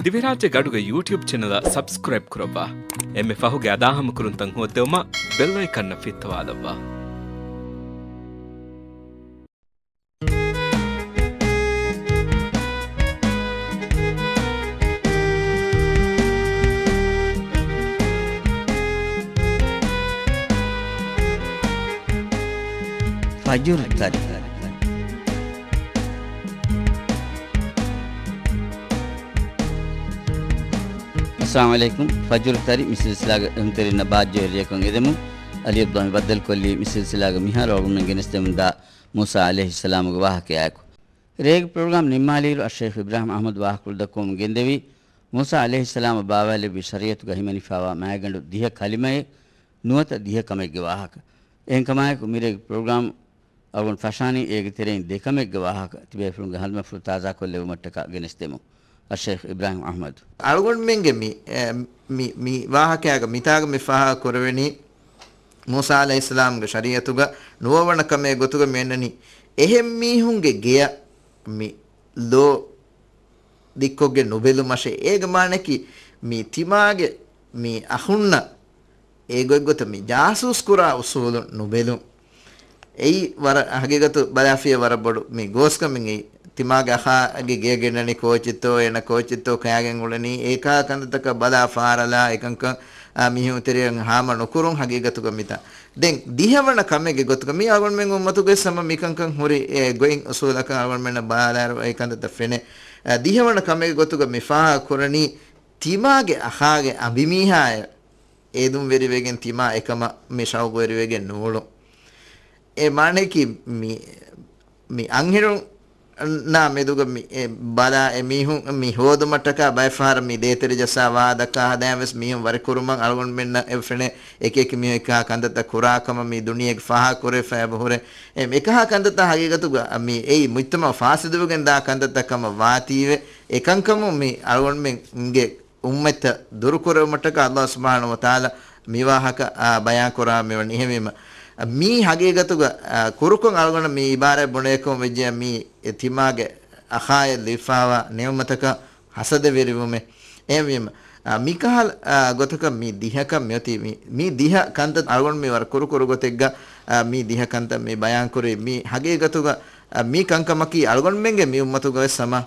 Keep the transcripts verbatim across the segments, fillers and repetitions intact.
ދިވެހިރާއްޖޭގެ އަޑުގެ ޔޫޓިއުބް ޗެނަލަށް ސަބްސްކްރައިބް ކުރައްވާ. އެންމެ ފަހުގެ އަދާހަމަކުރުންތައް ހޯއްދެވުމަށް ބެލް އައިކަންއަށް ފިއްތަވާލައްވާ. ފަޖުރު ތަރި. އައްސަލާމު ޢަލައިކުމް. ފަޖުރު ތަރި މި ސިލްސިލާގެ އެހުންތެރިންނަށް ބާއްޖަވެރިޔަކަށް އެދެމުން. ޢަލީ ޢަބްދުﷲ މި ބައްދަލުކޮށްލީ މި ސިލްސިލާގެ މިހާރު އަޅުގަނޑުމެން ގެނެސްދެމުންދާ މޫސާ ޢަލައިހިއްސަލާމުގެ ވާހަކަޔާއެކު. ރޭގެ ޕްރޮގްރާމް ނިންމާލިއިރު އައްޝައިޚް އިބްރާހިމް އަޙްމަދު ވާހަކަކޮށްދައްކަވަމުން ގެންދެވީ، މޫސާ ޢަލައިހިއްސަލާމަށް ބާވާލެއްވި ޝަރީޢަތުގަ ހިމެނިފާވާ މައިގަނޑު ދިހަ ކަލިމައެއް ނުވަތަ ދިހަ ކަމެއްގެ ވާހަކަ. އެހެންކަމާއެކު މިރޭގެ ޕްރޮގްރާމް އަޅުގަނޑު ފަށާނީ އޭގެ ތެރެއިން ދެކަމެއްގެ ވާހަކަ ތިބޭފުޅުންގެ ހަނދުމަފުޅު ތާޒާކޮށްލެވުމަށްޓަކާ ގެނެސްދެމުން. އައްޝައިޚް އިބްރާހިމް އަޙްމަދު. އަޅުގަނޑުމެންގެ މި، އެ، މި، މި ވާހަކައިގަ މިތާގަ މި ފާހަގަ ކުރެވެނީ، މޫސާ ޢަލައިހިއްސަލާމްގެ ޝަރީޢަތުގަ ނުވަވަނަ ކަމެއް ގޮތުގަ މިއަންނަނީ، އެހެން މީހުންގެ ގެޔަށް މި ލޯ ދިއްކޮށްގެން ނުބެލުމަށޭ. އޭގެ މާނައަކީ، މި ތިމާގެ މި އަޚުންނަށް އެ ގޮތްގޮތަށް މި ޖާސޫސް ކުރާ އުސޫލުން ނުބެލުން. އެއީ ވަރަށް ހަގީގަތު ބަލާފިޔަ ވަރަށް ބޮޑު މި ގޯސްކަމެއް. އެއީ ތިމާގެ އަޚާގެ ގެޔަށް ގެންނަނީ ކޯޗެއްތޯ، އޭނަ ކޯޗެއްތޯ ކަޔާގެން އުޅެނީ. އެކާ ކަންތައްތަކަށް ބަލާ ފާރަލާ އެކަންކަން، އާ، މީހުން ތެރެއަށް ހާމަ ނުކުރުން ހަގީގަތުގަ މިތާ. ދެން ދިހަވަނަ ކަމެއްގެ ގޮތުގަ މި އަޅުގަނޑުމެން އުއްމަތުގެ ސަމަ މިކަންކަން ހުރި އެ ގޮތް އުސޫލަކަށް އަޅުގަނޑުމެންނަށް ބަލާލާއިރު އެ ކަންތައްތައް ފެނޭ. އާ، ދިހަވަނަ ކަމެއްގެ ގޮތުގަ މި ފާހަގަ ކުރަނީ ތިމާގެ އަޚާގެ އަނބިމީހާޔަށް އޭދުންވެރިވެގެން ތިމާ އެކަމަށް މި ޝައުގުވެރިވެގެން ނޫޅުން. އެ މާނައަކީ މި، މި އަންހެނުންނާ މެދުގަ މި، އެ ބަލާ އެ މީހުން މި ހޯދުމަށްޓަކާ ބައެއް ފަހަރަށް މި ދޭތެރެ ޖައްސާ ވާ ދައްކާ ހަދާން ވެސް މީހުން ވަރިކުރުމަށް އަޅުގަނޑުމެންނަށް އެ ފެނޭ އެކި އެކި މީހުން އެކަހަ ކަންތައްތައް ކުރާ ކަމަށް މި ދުނިޔޭގެ ފާހަގަ ކުރެވިފަ އެބަ ހުރޭ. އެ އެކަހަ ކަންތައްތައް ހަގީގަތުގަ މި އެއީ މުޖްތަމަޢު ފާސިދުވެގެން ދާ ކަންތައްތައް ކަމަށް ވާތީވެ، އެކަންކަމުން މި އަޅުގަނޑުމެންގެ އުއްމަތްތައް ދުރުކުރެވުމަށްޓަކާ ﷲ ސުބްޙާނަހޫ ވަތަޢާލާ މި ވާހަކަ، އާ، ބަޔާންކުރާ މިވަނީ. އެހެންވީމަ، މީ ހަގީގަތުގަ، އާ، ކުރުކޮށް އަޅުގަނޑަށް މި ޢިބާރާތް ބުނެވިކަމުން ވެއްޖެ މީ ތިމާގެ އަޚާޔަށް ލިބިފާވާ ނިޢުމަތަކަށް ހަސަދަވެރިވުމެއް. އެހެންވީމަ، އާ، މިކަހަލަ، އާ، ގޮތަކަށް މި ދިހަކަށް މިއޮތީ މި، މި ދިހަ ކަންތައް އަޅުގަނޑު މި ވަރަށް ކުރު ކުރު ގޮތެއްގަ، އާ، މި ދިހަ ކަންތައް މި ބަޔާންކުރީ މި ހަގީގަތުގަ، އާ، މި ކަންކަމަކީ އަޅުގަނޑުމެންގެ މި އުއްމަތުގަ ވެސް ހަމަ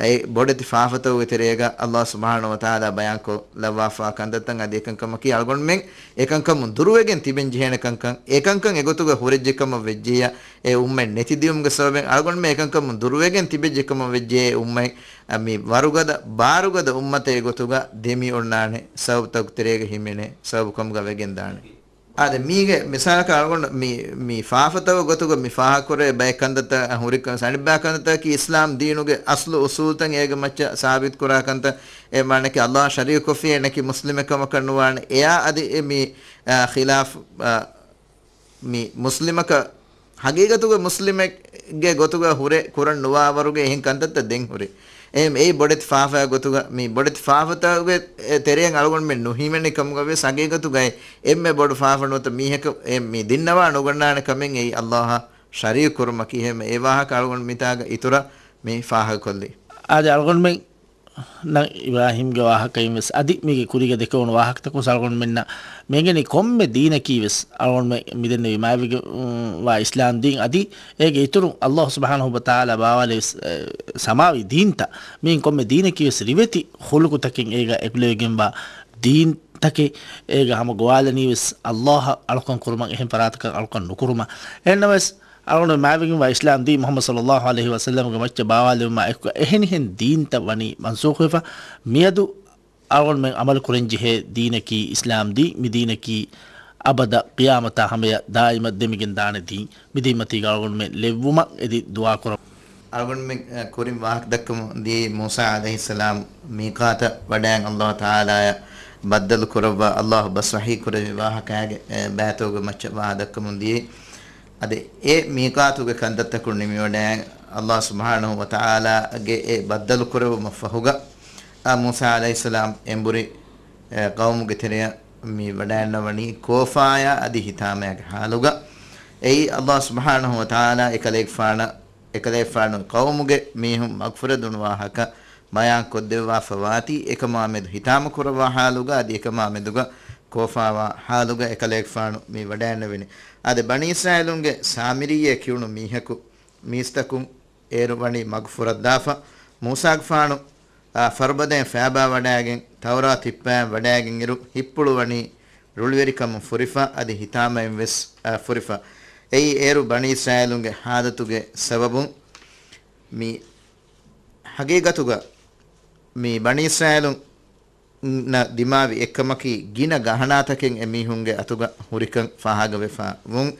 އެ ބޮޑެތި ފާފަތަކުގެ ތެރޭގަ ﷲ ސުބްޙާނަހޫ ވަތަޢާލާ ބަޔާންކޮށް ލައްވާފާ ކަންތައްތައް އަދި އެކަންކަމަކީ އަޅުގަނޑުމެން އެކަންކަމުން ދުރުވެގެން ތިބެން ޖެހޭނެ ކަންކަން، އެކަންކަން އެގޮތުގަ ހުރެއްޖެކަމަށް ވެއްޖެޔާ، އެ އުއްމަތް ނެތިދިޔުމުގެ ސަބަބެން އަޅުގަނޑުމެން އެކަންކަމުން ދުރުވެގެން ތިބެއްޖެކަމަށް ވެއްޖެ އެ އުއްމަތް، އަ، މި ވަރުގަދަ، ބާރުގަދަ އުއްމަތެއް އެގޮތުގަ ދެމި އޮންނާނެ ސަބަބުތަކުގެ ތެރޭގަ ހިމެނޭ ސަބަބު ކަމުގަ ވެގެންދާނެ. އާދެ، މީގެ މިސާލަކަށް އަޅުގަނޑު މި، މި ފާފަތަކުގެ ގޮތުގަ މި ފާހަގަކުރޭ ބައެއް ކަންތައްތައް ހުރި ކަން، އަނެއްބައި ކަންތައްތަކަކީ އިސްލާމް ދީނުގެ އަސްލު އުސޫލުތައް އޭގެ މައްޗަށް ސާބިތުކުރާ ކަންތައް. އެ މާނައަކީ ﷲ ޝަރީކުކޮށްފި އޭނައަކީ މުސްލިމެއް ކަމަކަށް ނުވާނެ. އެޔާ އަދި އެ މި، އާ، ޚިލާފް، އާ، މި މުސްލިމަކަށް ހަގީގަތުގަ މުސްލިމެއްގެ ގޮތުގަ ހުރެ ކުރަން ނުވާވަރުގެ އެހެން ކަންތައްތައް ދެން ހުރި. އެހެން އެއީ ބޮޑެތި ފާފައާ ގޮތުގަ، މި ބޮޑެތި ފާފަތަކުގެ ތެރެއިން އަޅުގަނޑުމެން ނުހިމެނި ކަމުގަ ވެސް ހަގީގަތުގައި އެންމެ ބޮޑު ފާފަ ނުވަތަ މީހަކަށް އެ މި ދިންނަވާ ނުގަންނާނެ ކަމެއް އެއީ ﷲ އަށް ޝަރީކު ކުރުމަކީ. އެހެން އެ ވާހަކަ އަޅުގަނޑު މިތާގަ އިތުރަށް މި ފާހަގަކޮށްލީ. އާދެ، އަޅުގަނޑުމެން ނަ އިބްރާހީމްގެ ވާހަކައިން ވެސް އަދި މީގެ ކުރީގަ ދެކެވުނު ވާހަކަތަކުން އަޅުގަނޑުމެންނަށް މިއެނގެނީ ކޮންމެ ދީނަކީ ވެސް އަޅުގަނޑުމެން މިދެންނެވި މާތްވެގެންވާ އިސްލާމް ދީން އަދި އޭގެ އިތުރުން ﷲ ސުބްޙާނަހޫ ވަތަޢާލާ ބާވާލެވި ސަމާވީ ދީންތައް މިއިން ކޮންމެ ދީނަކީ ވެސް ރިވެތި ޚުލުޤުތަކެއް އޭގަ އެކުލެވިގެންވާ ދީންތަކެއް އޭގަ ހަމަ ގޮވާލަނީ ވެސް ﷲ އަށް އަޅުކަން ކުރުމަށް އެހެން ފަރާތަކަށް އަޅުކަން ނުކުރުމަށް. އެހެންނަމަވެސް އަޅުގަނޑު މާތްވެގެންވާ އިސްލާމް ދީން މުޙައްމަދު ޞައްލައްލާހު ޢަލައިހި ވަސައްލަމްގެ މައްޗަށް ބާވާލެވުމާ އެކު އެހެނިހެން ދީންތައް ވަނީ މަންސޫޚުވެފަ. މިއަދު އަޅުގަނޑުމެން ޢަމަލު ކުރަންޖެހޭ ދީނަކީ އިސްލާމް ދީން. މި ދީނަކީ އަބަދަށް ޤިޔާމަތާ ހަމަޔަށް ދާއިމަށް ދެމިގެން ދާނެ ދީން. މި ދީންމަތީގަ އަޅުގަނޑުމެން ލެއްވުމަށް އެދި ދުޢާ ކުރަމު. އަޅުގަނޑުމެން، އަ، ކުރިން ވާހަކަ ދައްކަމުން ދިޔައީ މޫސާ ޢަލައިހިއްސަލާމް މީޤާތަށް ވަޑައިގެން ﷲ ތަޢާލާއަށް ބައްދަލު ކުރައްވާ ﷲ ބަސް ވަޙީ ކުރެއްވި ވާހަކައިގެ، އެ، ބައިތަކުގެ މައްޗަށް ވާހަކަ ދައްކަމުން ދިޔައީ. އަދި އެ މީޤާތުގެ ކަންތައްތަކުން ނިމިވަޑައިގެން ﷲ ސުބްޙާނަހޫ ވަތަޢާލާގެ އެ ބައްދަލު ކުރެއްވުމަށް ފަހުގަ، އާ، މޫސާ ޢަލައިހިއްސަލާމް އެނބުރި، އެ، ޤައުމުގެ ތެރެއަށް މި ވަޑައިގަންނަވަނީ ކޯފާޔާ އަދި ހިތާމައިގެ ޙާލުގަ. އެއީ ﷲ ސުބްޙާނަހޫ ވަތަޢާލާ އެކަލޭގެފާނަށް، އެކަލޭގެފާނު ޤައުމުގެ މީހުން މަޣްފިރަތު ދުނު ވާހަކަ، ބަޔާން ކޮށްދެއްވާފަ ވާތީ، އެކަމާމެދު ހިތާމަ ކުރައްވާ ޙާލުގަ އަދި އެކަމާމެދުގަ ކޯފާވާ ޙާލުގަ އެކަލޭގެފާނު މި ވަޑައިންނެވިނީ. އާދެ، ބަނީ އިސްރާއީލުންގެ ސާމިރީއޭ ކިޔުނު މީހަކު، މީސްތަކުން އޭރު ވަނީ މަގު ފުރައްދާފަ. މޫސާގެފާނު، އާ، ފަރުބަދައިން ފައިބާ ވަޑައިގެން، ތައުރާތު ހިއްޕައިން ވަޑައިގެން އިރު، ހިއްޕުޅު ވަނީ ރުޅިވެރިކަމުން ފުރިފަ، އަދި ހިތާމައިން ވެސް، އާ، ފުރިފަ. އެއީ އޭރު ބަނީ އިސްރާއީލުންގެ ޙާލަތުގެ ސަބަބުން މި ހަގީގަތުގަ މި ބަނީ އިސްރާއީލުން ނަށް ދިމާވި އެއްކަމަކީ، ގިނަ ގަހަނާތަކެއް އެ މީހުންގެ އަތުގަ ހުރިކަން ފާހަގަވެފަ ވުން.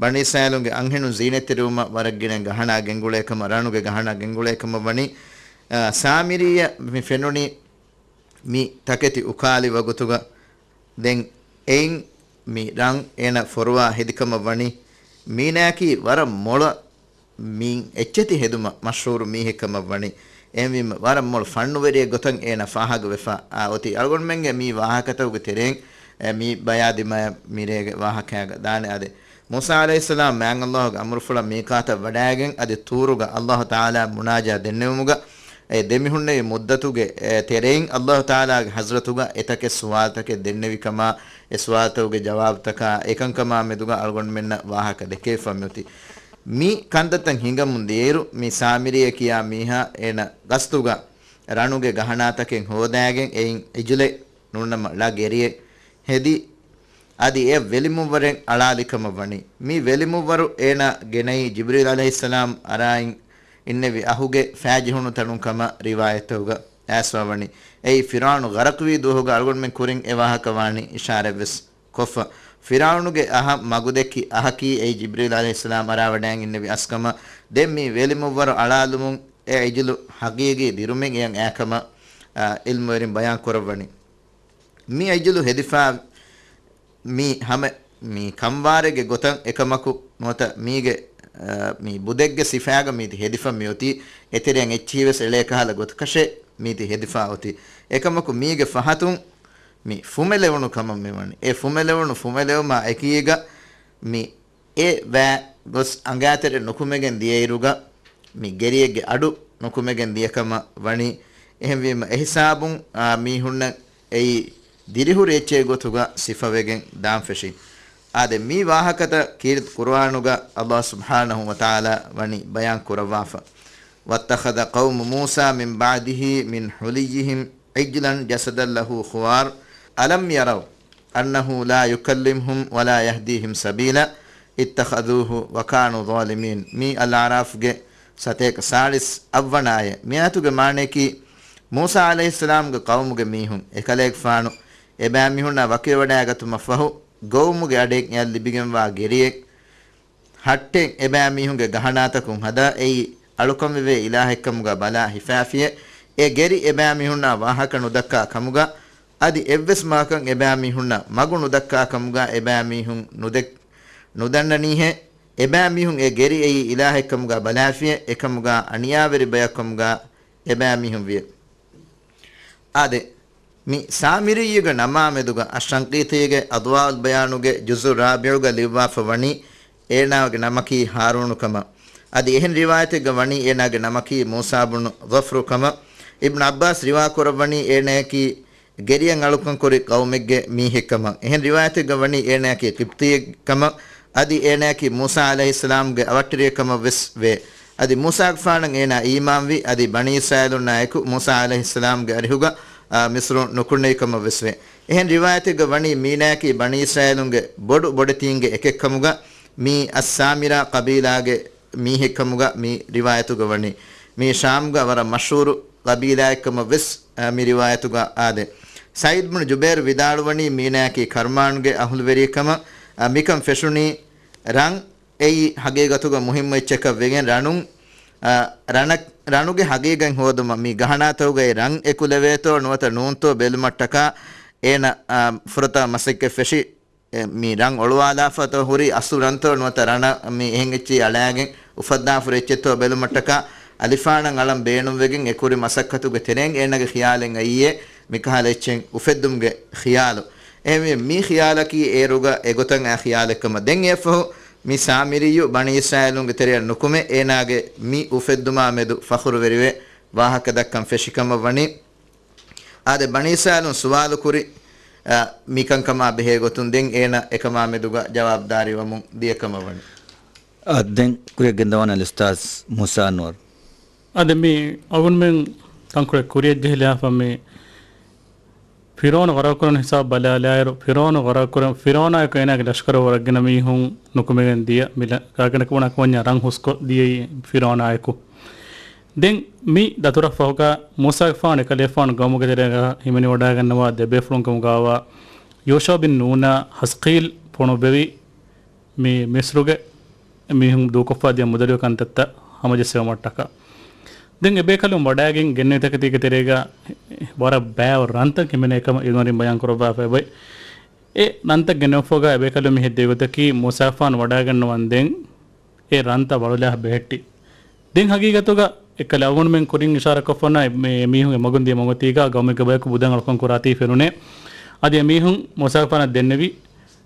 ބަނީ އިސްރާއީލުންގެ އަންހެނުން ޒީނަތްތެރިވުމަށް ވަރަށް ގިނަ ގަހަނާ ގެންގުޅޭ ކަމަށް، ރަނުގެ ގަހަނާ ގެންގުޅޭ ކަމަށް ވަނީ، އާ، ސާމިރީއަށް މި ފެނުނީ މި ތަކެތި އުކާލި ވަގުތުގަ. ދެން އެއިން މި ރަން އޭނަ ފޮރުވާ ހެދިކަމަށް ވަނީ، މީނާއަކީ ވަރަށް މޮޅަށް މި އެއްޗެތި ހެދުމަށް މަޝްހޫރު މީހެއް ކަމަށް ވަނީ. އެހެންވީމަ ވަރަށް މޮޅު ފަންނުވެރިއެއް ގޮތަށް އޭނަ ފާހަގަވެފަ، އާ، އޮތީ. އަޅުގަނޑުމެންގެ މި ވާހަކަތަކުގެ ތެރެއިން، އެ، މި ބަޔާ ދިމާޔަށް މިރޭގެ ވާހަކައިގަ ދާނެ. އާދެ، މޫސާ ޢަލައިހިއްސަލާމް މާތް ﷲގެ އަމުރުފުޅަށް މީޤާތަށް ވަޑައިގެން އަދި ޠޫރުގަ ﷲ ތަޢާލާ މުނާޖާ ދެންނެވުމުގަ، އެ ދެމިހުންނެވި މުއްދަތުގެ، އެ، ތެރެއިން ﷲ ތަޢާލާގެ ޙަޟްރަތުގަ އެތަކެއް ސުވާލުތަކެއް ދެންނެވިކަމާ، އެ ސުވާލުތަކުގެ ޖަވާބުތަކާ، އެކަންކަމާ މެދުގަ އަޅުގަނޑުމެންނަށް ވާހަކަ ދެކެވިފަ މިއޮތީ. މި ކަންތައްތައް ހިނގަމުން ދިޔައިރު، މި ސާމިރީއޭ ކިޔާ މީހާ އޭނަ ގަސްތުގަ ރަނުގެ ގަހަނާތަކެއް ހޯދާގެން، އެއިން އިޖުލެއް ނޫންނަމަ ޅަ ގެރިއެއް ހެދި، އަދި އެ ވެލިމުއްވަރެއް އަޅާލިކަމަށް ވަނީ. މި ވެލިމުއްވަރު އޭނާ ގެނައީ ޖިބްރީލް ޢަލައިހިއްސަލާމް އަރާއިން އިންނެވި އަހުގެ ފައިޖެހުނު ތަނުން ކަމަށް ރިވާޔަތްތަކުގަ އައިސްފަވަނީ. އެއީ ފިރުޢައުނު ޣަރަޤުވީ ދުވަހުގަ އަޅުގަނޑުމެން ކުރިން އެ ވާހަކަ ވާނީ އިޝާރަތްވެސް ކޮށްފަ. ފިރުޢައުނުގެ އަހަށް މަގުދެއްކި އަހަކީ އެއީ ޖިބްރީލް ޢަލައިހިއްސަލާމް އަރާވަޑައިގެން އިންނެވި އަސްކަމަށް. ދެން މި ވެލިމުއްވަރު އަޅާލުމުން އެ އިޖުލު ޙަޤީޤީ ދިރުމެއް އެޔަށް އައިކަމަށް، އާ، ޢިލްމުވެރިން ބަޔާން ކުރައްވަނީ. މި އިޖުލު ހެދިފާ މި ހަމަ މި ކަންވާރެއްގެ ގޮތަށް އެކަމަކު ނުވަތަ މީގެ، އާ، މި ބުދެއްގެ ސިފާގަ މީތި ހެދިފަ މިއޮތީ، އެތެރެއަށް އެއްޗިހިވެސް އެޅޭ ކަހަލަ ގޮތަކަށެއް މީތި ހެދިފާ އޮތީ. އެކަމަކު މީގެ ފަހަތުން މި ފުމެލެވުނު ކަމަށް މިވަނީ. އެ ފުމެލެވުނު ފުމެލެވުމާ އެކީގަ މި އެ ވައި ގޮސް އަނގާތެރެ ނުކުމެގެން ދިޔައިރުގަ، މި ގެރިއެއްގެ އަޑު ނުކުމެގެން ދިޔަކަމަށް ވަނީ. އެހެންވީމަ، އެހިސާބުން، އާ، މީހުންނަށް އެއީ ދިރިހުރި އެއްޗެއް ގޮތުގަ ސިފަވެގެން ދާން ފެށީ. އާދެ، މި ވާހަކަތައް ކީރިތި ޤުރުއާނުގަ ﷲ ސުބްޙާނަހޫ ވަތަޢާލާ ވަނީ ބަޔާން ކުރައްވާފަ. واتخذ قوم موسى من بعده من حليهم عجلا جسدا له خوار ألم يروا أنه لا يكلمهم ولا يهديهم سبيلا اتخذوه وكانوا ظالمين. މީ އަލްއަޢްރާފްގެ ސަތޭކަ ސާޅީސް އަށްވަނަ އާޔަތް. މި އާޔަތުގެ މާނަޔަކީ، މޫސާ ޢަލައިހިއްސަލާމްގެ ޤައުމުގެ މީހުން، އެކަލޭގެފާނު އެބައިމީހުންނާ ވަކިވެވަޑައިގަތުމަށްފަހު، ގައުމުގެ އަޑެއް އެއަށް ލިބިގެންވާ ގެރިއެއް ހައްޓެއް އެބައިމީހުންގެ ގަހަނާތަކުން ހަދާ، އެއީ އަޅުކަންވެވޭ އިލާހެއްކަމުގަ ބަލާ ހިފާފިއެ. އެ ގެރި އެބައިމީހުންނާ ވާހަކަ ނުދައްކާ ކަމުގަ، އަދި އެއްވެސް މަގަކަށް އެބައިމީހުންނަށް މަގު ނުދައްކާ ކަމުގަ އެބައިމީހުން ނުދެ-، ނުދަންނަނީހޭ. އެބައިމީހުން އެ ގެރި އެއީ އިލާހެއްކަމުގަ ބަލާފިއެ، އެކަމުގަ އަނިޔާވެރި ބަޔަކަމުގަ އެބައިމީހުން ވިއެ. އާދެ، މި ސާމިރިއްޔުގެ ނަމާ މެދުގަ އައްޝަންޤީޠީގެ އަޟްވާއުލް ބަޔާނުގެ ޖުޒު ރާބިޢުގަ ލިޔުއްވާފަ ވަނީ، އޭނާގެ ނަމަކީ ހާރޫނު ކަމަށް. އަދި އެހެން ރިވާޔަތެއްގަ ވަނީ އޭނާގެ ނަމަކީ މޫސާ ބުނު ޣަފްރު ކަމަށް. އިބްނު ޢައްބާސް ރިވާ ކުރައްވަނީ އޭނާއަކީ ގެރިއަށް އަޅުކަން ކުރި ޤައުމެއްގެ މީހެއްކަމަށް. އެހެން ރިވާޔަތެއްގަ ވަނީ އޭނާއަކީ ޤިބްޠީއެއްކަމަށް، އަދި އޭނާއަކީ މޫސާ ޢަލައިހިއްސަލާމްގެ އަވަށްޓެރިއެއްކަމަށް ވެސް ވޭ. އަދި މޫސާގެފާނަށް އޭނާ އީމާންވި، އަދި ބަނީ އިސްރާއީލުންނާއެކު މޫސާ ޢަލައިހިއްސަލާމްގެ އަރިހުގަ، އާ، މިޞްރުން ނުކުންނެވިކަމަށް ވެސް ވޭ. އެހެން ރިވާޔަތެއްގަ ވަނީ މީނާއަކީ ބަނީ އިސްރާއީލުންގެ ބޮޑު ބޮޑެތީންގެ އެކެއްކަމުގަ މީ އައްސާމިރާ ޤަބީލާގެ މީހެއްކަމުގަ މި ރިވާޔަތުގަ ވަނީ. މީ ޝާމްގަ ވަރަށް މަޝްހޫރު ޤަބީލާއެއްކަމަށް ވެސް، އާ، މި ރިވާޔަތުގަ އާދެ. ސަޢީދު ބުނު ޖުބައިރު ވިދާޅުވަނީ މީނާއަކީ ކަރްމާނުގެ އަހުލުވެރިއެއްކަމަށް، އާ، މިކަން ފެށުނީ ރަން އެއީ ހަގީގަތުގަ މުހިއްމު އެއްޗަކަށް ވެގެން ރަނުން، އަ، ރަނަ-، ރަނުގެ ހަގީގަތް ހޯދުމަށް މި ގަހަނާތަކުގައި ރަން އެކުލެވޭތޯ ނުވަތަ ނޫންތޯ ބެލުމަށްޓަކާ އޭނަ، އަ، ފުރަތަމަ މަސައްކަތް ފެށި، އެ، މި ރަން އޮޅުވާލާފަތޯ ހުރި އަސްލު ރަންތޯ ނުވަތަ ރަނަށް މި އެހެން އެއްޗެއް އަޅާގެން އުފައްދާފުރި އެއްޗެއްތޯ ބެލުމަށްޓަކާ އަލިފާނަށް އަޅަން ބޭނުންވެގެން އެ ކުރި މަސައްކަތުގެ ތެރެއިން އޭނަގެ ޚިޔާލެއް އައީއޭ މިކަހަލަ އެއްޗެއް އުފެއްދުމުގެ ޚިޔާލު. އެހެންވެ މި ޚިޔާލަކީ އޭރުގަ އެގޮތަށް އައި ޚިޔާލެއްކަމަށް. ދެން އެއަށްފަހު މި ސާމިރިއްޔު ބަނީ އިސްރާއީލުންގެ ތެރެއަށް ނުކުމެ، އޭނާގެ މި އުފެއްދުމާ މެދު ފަޚުރުވެރިވެ، ވާހަކަ ދައްކަން ފެށިކަމަށް ވަނީ. އާދެ، ބަނީ އިސްރާއީލުން ސުވާލު ކުރި، އަ، މިކަންކަމާ ބެހޭ ގޮތުން ދެން އޭނަ އެކަމާ މެދުގަ ޖަވާބުދާރީވަމުން ދިޔަކަމަށް ވަނީ. އަ، ދެން ކުރިއަށް ގެންދަވާނަން އުސްތާޒް މޫސާ އަންވަރު. އާދެ، މި އަޅުގަނޑުމެން ތަންކޮޅެއް ކުރިއަށް ޖެހިލާފަ މި ފިރޯނު ޣަރަޤުކުރަން ހިސާބު ބަލާލާއިރު، ފިރޯނު ޣަރަޤުކުރަން، ފިރޯނާއެކު އޭނާގެ ލަޝްކަރު ވަރަށްގިނަ މީހުން ނުކުމެގެން ދިޔަ، މި ރާގަނޑަކަށް ވަންޏާ ރަން ހުސްކޮށް ދިޔައީ ފިރޯނާއެކު. ދެން މި ދަތުރަށް ފަހުގަ މޫސާގެފާނު އެކަލޭފާނު ގައުމުގެ ތެރޭގަ ހިމެނިވަޑައިގަންނަވާ ދެބޭފުޅުން ކަމުގައިވާ ޔޫޝަޢު ބިން ނޫނާ ހަޒްޤީލް ފޮނުއްވެވި މި މިސްރުގެ މީހުން ދޫކޮށްފަ ދިޔަ މުދަލިވެ ކަންތައްތައް ހަމަޖެއްސެވުމަށްޓަކާ. ދެން އެބޭކަލުން ވަޑައިގެން ގެންނެވި ތަކެތީގެ ތެރޭގަ ވަރަށް ބައިވަރު ރަންތައް ހިމެނޭ ކަމަށް އިލްމުވެރިން ބަޔާން ކުރައްވާފައި އޮތް. އެ ރަންތައް ގެނެވިފަހުގަ އެބޭކަލުން މި ހެއްދެވި ގޮތަކީ މޫސާގެފާނު ވަޑައިގަންނަވަން ދެން އެ ރަންތައް ވަޅުލާ ބެހެއްޓި. ދެން ހަގީގަތުގަ އެކަލޭ އަޅުގަނޑުމެން ކުރިން އިޝާރާތްކޮށްފަ އޮންނަ މި-، މީހުން އެ މަގުން ދިޔަ މަގުތީގަ ގައުމެއްގެ ބަޔަކު ބުދަން އަޅުކަން ކުރާތީ ފެނުނޭ. އަދި އެ މީހުން މޫސާގެފާނަށް ދެންނެވި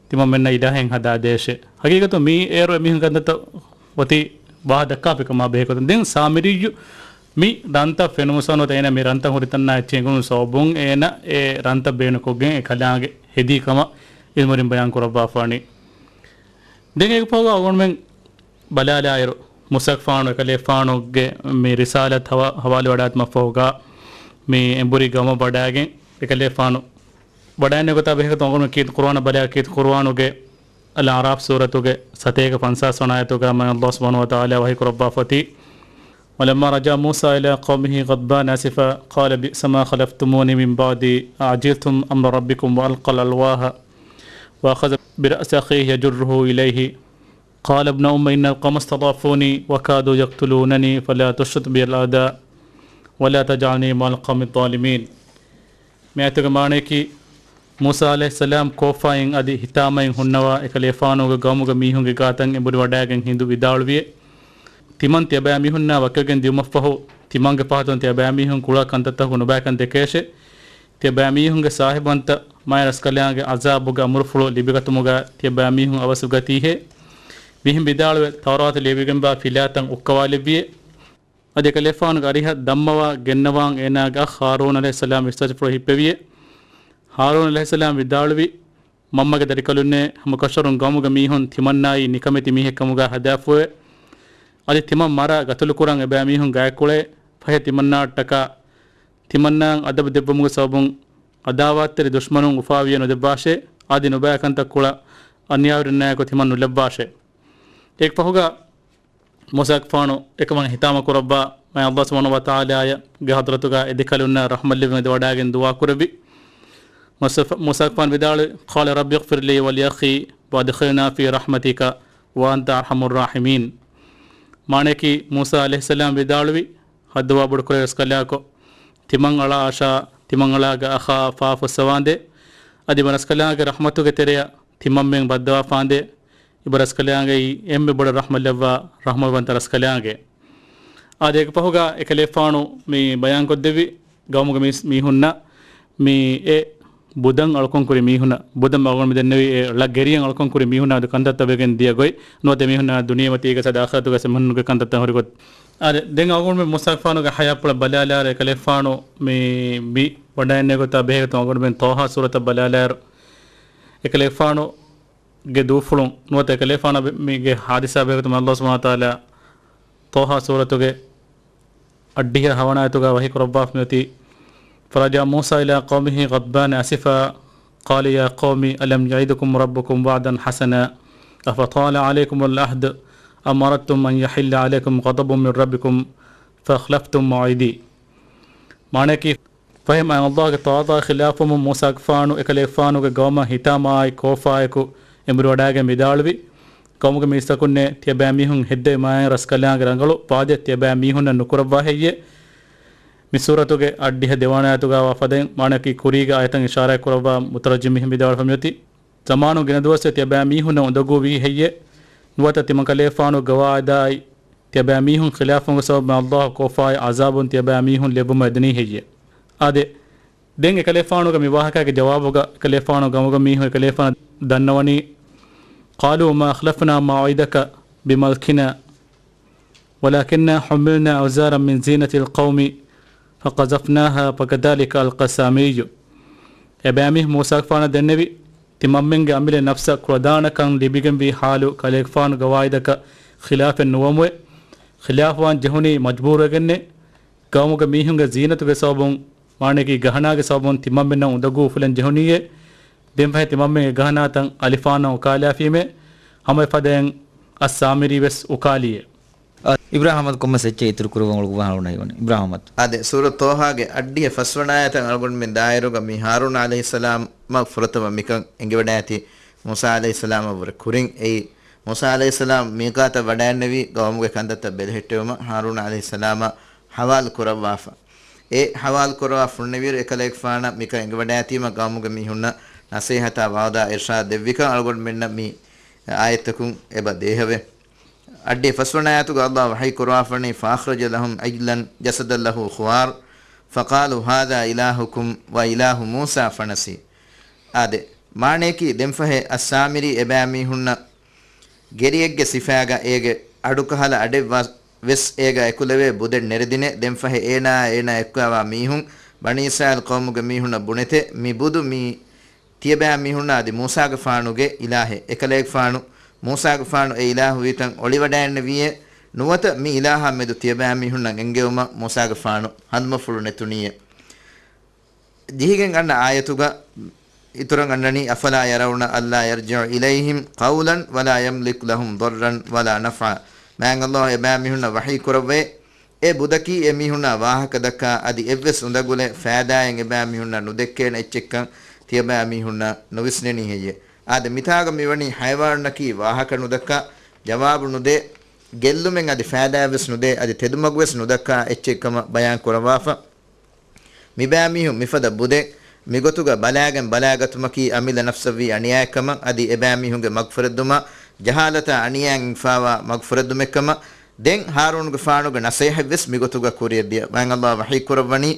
ތިމަންމެންނަށް އިލާހެއް ހަދާދޭށޭ. ހަގީގަތު މި އޭރު އެ މީހުން ކަންތައްތައް އޮތީ ވާހަ ދައްކާފި ކަމާ ބެހޭ ގޮތުން. ދެން ސާމިރިއްޔު މި ރަންތައް ފެނުމުސާނު އޭނަ މި ރަންތައް ހުރި ތަންނާ އެއްޗެއް އެނގުނު ސަބަބުން އޭނަ އެ ރަންތައް ބޭނުންކޮށްގެން އެ ކަލާނގެ ހެދީ ކަމަށް އިލްމުވެރިން ބަޔާން ކުރައްވާފާނީ. ދެން އޭގެ ފަހުގަ އަޅުގަނޑުމެން ބަލާލާއިރު، މޫސާގެފާނު އެކަލޭފާނުގެ މި ރިސާލަތް ހަވާ-، ހަވާލުވެވަޑައިގަތުމަށްފަހުގަ، މި އެނބުރި ގައުމަށް ވަޑައިގެން އެކަލޭފާނު ވަޑައިގެންނެވި ގޮތާ ބެހޭގޮތުން އަޅުގަނޑު ކީރިތި ޤުރުއާނަށް ބަލާ، ކީރިތި ޤުރުއާނުގެ އަލްއަޢްރާފް ސޫރަތުގެ ސަތޭކަ ފަންސާސް ވަނަ އާޔަތުގަ މާތް ﷲ ސުބްޙާނަހޫ ވަތަޢާލާ ވަޙީ ކުރައްވާފަ އޮތީ، ولما رجع موسى إلى قومه غضبان آسفا قال بئسما خلفتموني من بعدي أعجلتم أمر ربكم وألقى الألواح وأخذ برأس أخيه يجره إليه قال ابن أم إن القوم استضعفوني وكادوا يقتلونني فلا تشرط بي الأعداء ولا تجعلني مع القوم الظالمين. މި އާޔަތުގެ މާނަޔަކީ، މޫސާ ޢަލައިހިއްސަލާމް ކޯފާއިން އަދި ހިތާމައިން ހުންނަވާ އެކަލޭފާނުގެ ގައުމުގެ މީހުންގެ ގާތަށް އެނބުރި ވަޑައިގެން ހިނދު ވިދާޅުވިއެ. ތިމަން ތިޔަބައިމީހުންނާ ވަކިވެގެން ދިޔުމަށްފަހު، ތިމަންގެ ފަހަތުން ތިޔަބައިމީހުން ކުޅަ ކަންތައްތަކުން ނުބައިކަން ދެކޭށޭ. ތިޔަބައިމީހުންގެ ސާހިބުންތައް މާތް ރަސްކަލާނގެ ޢަޒާބުގެ އަމުރުފުޅު ލިބިގަތުމުގަ ތިޔަބައިމީހުން އަވަސްވެގަތީހޭ. މިހެން ވިދާޅުވެ، ތައުރާތު ލިޔެވިގެންވާ ފިލާތައް އުއްކަވާލެއްވިއެ. އަދި އެކަލޭފާނުގެ އަރިހަށް ދަންމަވާ ގެންނަވާން އޭނާގެ އަޚް ހާރޫން ޢަލައިހިއްސަލާމް އިސްތަށިފުޅު ހިއްޕެވިއެ. ހާރޫން ޢަލައިހިއްސަލާމް ވިދާޅުވި، މަންމަގެ ދަރިކަލުންނޭ، ހަމަކަށަވަރުން ގައުމުގެ މީހުން ތިމަންނާއީ ނިކަމެތި މީހެއްކަމުގަ ހަދާފައެވެ. އަދި ތިމަން މަރާ ގަތުލުކުރަން އެބައިމީހުން ގާތްކުޅޭ. ފަހެ ތިމަންނާއަށްޓަކާ ތިމަންނާއަށް އަދަބު ދެއްވުމުގެ ސަބަބުން ޢަދާވާތްތެރި ދުޝްމަނުން އުފާވިޔަ ނުދެއްވާށޭ. އަދި ނުބައިކަންތައް ކުޅަ އަނިޔާވެރިންނާއެކު ތިމަން ނުލައްވާށޭ. އޭގެ ފަހުގަ މޫސާގެފާނު އެކަމަށް ހިތާމަ ކުރައްވާ، މާތް ﷲ ސުބްޙާނަހޫ ވަތަޢާލާގެ ޙަޟްރަތުގަ އެދެކަލުންނަށް ރަޙްމަތް ލެއްވުން އެދިވަޑައިގެން ދުޢާ ކުރެއްވި. މޫސާ، މޫސާގެފާނު ވިދާޅުވި، قال رب اغفر لي ولأخي وأدخلنا في رحمتك وأنت أرحم الراحمين. މާނަޔަކީ، މޫސާ ޢަލައިހިއްސަލާމް ވިދާޅުވި، ހައްދަވާ ބޮޑުކުރެއްވި ރަސްކަލާކޮ، ތިމަން އަޅާ އަށާ، ތިމަން އަޅާގެ އަޚާ ފާފަ ފުއްސަވާނދޭ. އަދި އިބަ ރަސްކަލާނގެ ރަޙްމަތުގެ ތެރެއަށް ތިމަންމެން ބައްދަވާފާނދޭ. އިބަ ރަސްކަލާނގެއީ އެންމެ ބޮޑަށް ރަޙްމަތް ލައްވާ ރަޙްމަތްވަންތަ ރަސްކަލާނގެ. އާދެ، އޭގެ ފަހުގަ އެކަލޭފާނު މި ބަޔާންކޮށްދެއްވި ގައުމުގެ މީސް-، މީހުންނަށް މި އެ ބުދަން އަޅުކަން ކުރި މީހުންނަށް، ބުދަން މަގުން މި ދެންނެވި އެ ޅަ ގެރިއަން އަޅުކަން ކުރި މީހުންނަށް އަދި ކަންތައްތައް ވެގެން ދިޔަ ގޮތް ނުވަތަ މީހުންނަށް ދުނިޔެމަތީގަ ސަދާ އާޚިރަތުގަ އެމީހުންގެ ކަންތައްތައް ހުރި ގޮތް. އާދެ، ދެން އަޅުގަނޑުމެން މޫސާގެފާނުގެ ޙަޔާތްޕުޅަށް ބަލާލާއިރު އެކަލޭފާނު މި، މި ވަޑައިގެންނެވި ގޮތާ ބެހޭގޮތުން އަޅުގަނޑުމެން ޠާހާ ސޫރަތަށް ބަލާލާއިރު އެކަލޭފާނުގެ ދޫފުޅުން ނުވަތަ އެކަލޭފާނަށް މިގެ ޙާދިސާ ބެހޭގޮތުން ﷲ ސުބްޙާނަހޫ ވަތަޢާލާ ޠާހާ ސޫރަތުގެ އަށްޑިހަ ހަވަނަ އާޔަތުގަ ވަޙީ ކުރައްވާފަ މިއޮތީ، فرجع موسى إلى قومه غضبان أسفا قال يا قوم ألم يعدكم ربكم وعدا حسنا أفطال عليكم العهد أم أردتم أن يحل عليكم غضب من ربكم فأخلفتم موعدي. މާނަޔަކީ، ފަހެ މާތް ﷲ ގެ ތަޢާލާ ޚިލާފުވުމުން މޫސާގެފާނު އެކަލޭގެފާނުގެ ގައުމަށް ހިތާމައާއި ކޯފާއެކު އެނބުރިވަޑައިގެން ވިދާޅުވި، ގައުމުގެ މީސްތަކުންނޭ، ތިޔަބައިމީހުން ހެއްދެވި މާތް ރަސްކަލާނގެ ރަނގަޅު ފާދަ ތިޔަބައިމީހުންނަށް ނުކުރައްވާ ހެއްޔޭ؟ މި ސޫރަތުގެ އަށްޑިހަ ދެވަނަ އާޔަތުގައިވާ ފަދައިން މާނަޔަކީ ކުރީގެ އާޔަތަށް އިޝާރާތް ކުރައްވާ މުތަރައްޖިމް މިހެން ވިދާޅުވެފަ މިއޮތީ، ޒަމާނު ގިނަ ދުވަސްވެ ތިޔަބައިމީހުންނަށް އުނދަގޫވީ ހެއްޔޭ؟ ނުވަތަ ތިމަންކަލޭފާނު ގަވާއިދާއި ތިޔަބައިމީހުން ޚިލާފުވުމުގެ ސަބަބުން ﷲ ކޯފާއި ޢަޒާބުން ތިޔަބައިމީހުން ލެއްވުމަށް އެދެނީ ހެއްޔޭ؟ އާދެ، ދެން އެކަލޭފާނުގެ މި ވާހަކާގެ ޖަވާބުގަ އެކަލޭފާނު ގައުމުގެ މީހުން އެކަލޭފާނަށް ދަންނަވަނީ، قالوا ما أخلفنا موعدك بملكنا ولكنا حملنا أوزارا من زينة القوم فقذفناها فكذلك ألقى السامري. އެބައިމީހުން މޫސާގެފާނަށް ދެންނެވި، ތިމަންމެންގެ އަމިއްލަ ނަފްސަށް ކުޅަދާނަކަން ލިބިގެންވީ ޙާލު ކަލޭގެފާނު ގަވާއިދަކަށް ޚިލާފެއް ނުވަމުވެ، ޚިލާފުވާން ޖެހުނީ މަޖްބޫރުވެގެންނޭ. ގައުމުގެ މީހުންގެ ޒީނަތުގެ ސަބަބުން، މާނައަކީ ގަހަނާގެ ސަބަބުން ތިމަންމެންނަށް އުނދަގޫ އުފުލެން ޖެހުނީއޭ. ދެންފަހެ ތިމަންމެންގެ ގަހަނާތައް އަލިފާނަށް އުކާލާފީމޭ. ހަމަ އެފަދައިން އައްސާމިރީ ވެސް އުކާލީއޭ. އާ، އިބްރާހިމް އަޙްމަދު ކޮންމެސް އެއްޗެއް އިތުރު ކުރުވަން އުޅުއްވާ ހަރުނަ ހީވަނީ. އިބްރާހިމް އަޙްމަދު. އާދެ، ސޫރަ ޠާހާގެ އަށްޑިހަ ފަސްވަނަ އާޔަތަށް އަޅުގަނޑުމެން ދާއިރުގަ މި ހާރޫން ޢަލައިހިއްސަލާމަށް ފުރަތަމަ މިކަން އެނގިވަޑައިގަތީ މޫސާ ޢަލައިހިއްސަލާމަށް ވުރެ ކުރިން. އެއީ މޫސާ ޢަލައިހިއްސަލާމް މީޤާތަށް ވަޑައިންނެވި ގައުމުގެ ކަންތައްތައް ބެލެހެއްޓެވުމަށް ހާރޫން ޢަލައިހިއްސަލާމަށް ޙަވާލު ކުރައްވާފަ. އެ ޙަވާލު ކުރައްވާ ފުންނެވިއިރު އެކަލޭގެފާނަށް މިކަން އެނގިވަޑައިގަތީމަ ގައުމުގެ މީހުންނަށް ނަޞޭޙަތާ ވަޢުދާ އިރްޝާދު ދެއްވިކަން އަޅުގަނޑުމެންނަށް މި އާޔަތްތަކުން އެބަ ދޭހަވޭ. އަށްޑިހަ ފަސްވަނަ އާޔަތުގަ ﷲ ވަޙީ ކުރައްވާފަނީ، فأخرج لهم عجلا جسدا له خوار فقالوا هذا إلهكم وإله موسى فنسي. އާދެ، މާނައަކީ ދެންފަހެ އައްސާމިރީ އެބައިމީހުންނަށް ގެރިއެއްގެ ސިފައިގަ އޭގެ އަޑުކަހަލަ އަޑެއް ވަ-، ވެސް އޭގަ އެކުލެވޭ ބުދެއް ނެރެދިނެ. ދެންފަހެ އޭނާއާ އޭނާ އެއްކުލަވާ މީހުން ބަނީ އިސްރާއީލް ޤައުމުގެ މީހުންނަށް ބުނެތެ، މި ބުދު މީ ތިޔަބައިމީހުންނާ އަދި މޫސާގެފާނުގެ އިލާހެއް. އެކަލޭގެފާނު މޫސާގެފާނު އެ އިލާހު ވީތަން އޮޅިވަޑައިންނެވިއޭ. ނުވަތަ މި އިލާހާ މެދު ތިޔަބައިމީހުންނަށް އެންގެވުމަށް މޫސާގެފާނު ހަނދުމަފުޅު ނެތުނީއޭ. ޖެހިގެން އަންނަ އާޔަތުގަ އިތުރަށް އަންނަނީ، أفلا يرون ألا يرجع إليهم قولا ولا يملك لهم ضرا ولا نفعا. މާތް ﷲ އެބައިމީހުންނަށް ވަޙީ ކުރައްވައޭ، އެ ބުދަކީ އެމީހުންނާ ވާހަކަ ދައްކާ އަދި އެއްވެސް އުނދަގުލެއް ފައިދާއެއް އެބައިމީހުންނަށް ނުދެއްކޭނެ އެއްޗެއްކަން ތިޔަބައިމީހުންނަށް ނުވިސްނެނީ ހެއްޔޭ؟ އާދެ، މިތާގަ މިވަނީ ޙަޔަވާނުންނަކީ ވާހަކަ ނުދައްކާ، ޖަވާބު ނުދޭ، ގެއްލުމެއް އަދި ފައިދާއެއްވެސް ނުދޭ، އަދި ތެދުމަގުވެސް ނުދައްކާ އެއްޗެއްކަމަށް ބަޔާން ކުރައްވާފަ. މިބައިމީހުން މިފަދަ ބުދެއް މިގޮތުގަ ބަލާގެން ބަލާގަތުމަކީ އަމިއްލަ ނަފްސަށްވީ އަނިޔާއެއްކަމަށް އަދި އެބައިމީހުންގެ މަގުފުރެއްދުމަށް ޖަހާލަތާ އަނިޔާއިން އިންފާވާ މަގުފުރެއްދުމެއްކަމަށް. ދެން ހާރޫނުގެފާނުގެ ނަޞޭޙަތްވެސް މިގޮތުގަ ކުރިއަށްދިޔަ. މާތް ﷲ ވަޙީ ކުރައްވަނީ،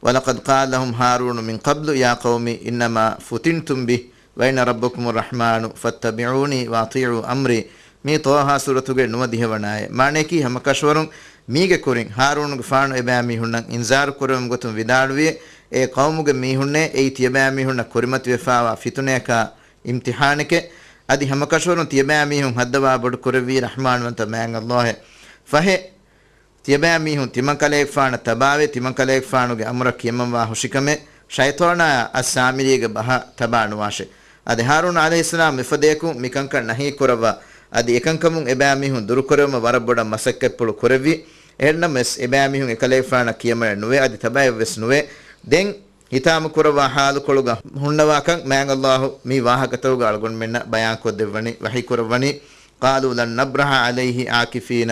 ولقد قال لهم هارون من قبل يا قوم إنما فتنتم به وإن ربكم الرحمن فاتبعوني وأطيعوا أمري. މީ ޠާހާ ސޫރަތުގެ ނުވަދިހަ ވަނަ އާޔަތް. މާނައަކީ ހަމަކަށަވަރުން މީގެ ކުރިން ހާރޫނުގެފާނު އެބައިމީހުންނަށް އިންޒާރު ކުރެވުމުގެ ގޮތުން ވިދާޅުވި، އޭ ޤައުމުގެ މީހުންނޭ، އެއީ ތިޔަބައިމީހުންނަށް ކުރިމަތިވެފާވާ ފިތުނަޔަކާ އިމްތިޙާނެކޭ. އަދި ހަމަކަށަވަރުން ތިޔަބައިމީހުން ހައްދަވާ ބޮޑު ކުރެއްވީ ރަޙްމާންވަންތަ މާތް ﷲ އޭ. ފަހެ، ތިޔަބައިމީހުން ތިމަންކަލޭގެފާނަށް ތަބާވެ، ތިމަންކަލޭގެފާނުގެ އަމުރަށް ކިޔަމަންވާ ހުށިކަމެއް ޝައިޠާނާއާ އައްސާމިރީގެ ބަހަށް ތަބާ ނުވާށޭ. އަދި ހާރޫން ޢަލައިހިއްސަލާމް މިފަދަޔަކު މިކަންކަން ނަހީ ކުރައްވާ، އަދި އެކަންކަމުން އެބައިމީހުން ދުރުކުރެވުމަށް ވަރަށް ބޮޑަށް މަސައްކަތްޕުޅު ކުރެއްވި. އެހެންނަމަވެސް، އެބައިމީހުން އެކަލޭގެފާނަށް ކިޔަމަނެއް ނުވޭ، އަދި ތަބާއެއްވެސް ނުވޭ. ދެން ހިތާމަކުރައްވާ ޙާލުކޮޅުގަ ހުންނަވާކަން މާތް ﷲ މި ވާހަކަތަކުގަ އަޅުގަނޑުމެންނަށް ބަޔާންކޮށްދެއްވަނީ، ވަޙީކުރައްވަނީ، قالوا لن نبرح عليه عاكفين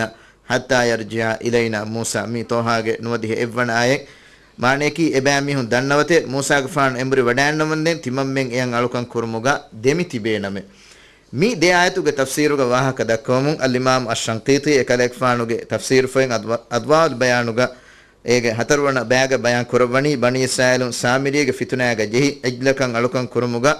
حتى يرجع إلينا موسى. މީ ޠާހާގެ ނުވަދިހަ އެއްވަނަ އާޔަތް. މާނައަކީ، އެބައިމީހުން ދަންނަވަތޭ، މޫސާގެފާނު އެނބުރި ވަޑައިންނަވަންދެން ތިމަންމެން އެޔަށް އަޅުކަން ކުރުމުގަ ދެމި ތިބޭނަމޭ. މި ދެ އާޔަތުގެ ތަފްސީރުގަ ވާހަކަ ދައްކަވަމުން، އަލްއިމާމް އައްޝަންޤީޠީ އެކަލޭގެފާނުގެ ތަފްސީރުފޮތް އަދްވާ-، އަޟްވާއުލް ބަޔާނުގަ އޭގެ ހަތަރުވަނަ ބަޔާގަ ބަޔާން ކުރައްވަނީ، ބަނީ އިސްރާއީލުން ސާމިރީގެ ފިތުނައިގަ ޖެހި، އިޖްލަކަށް އަޅުކަން ކުރުމުގަ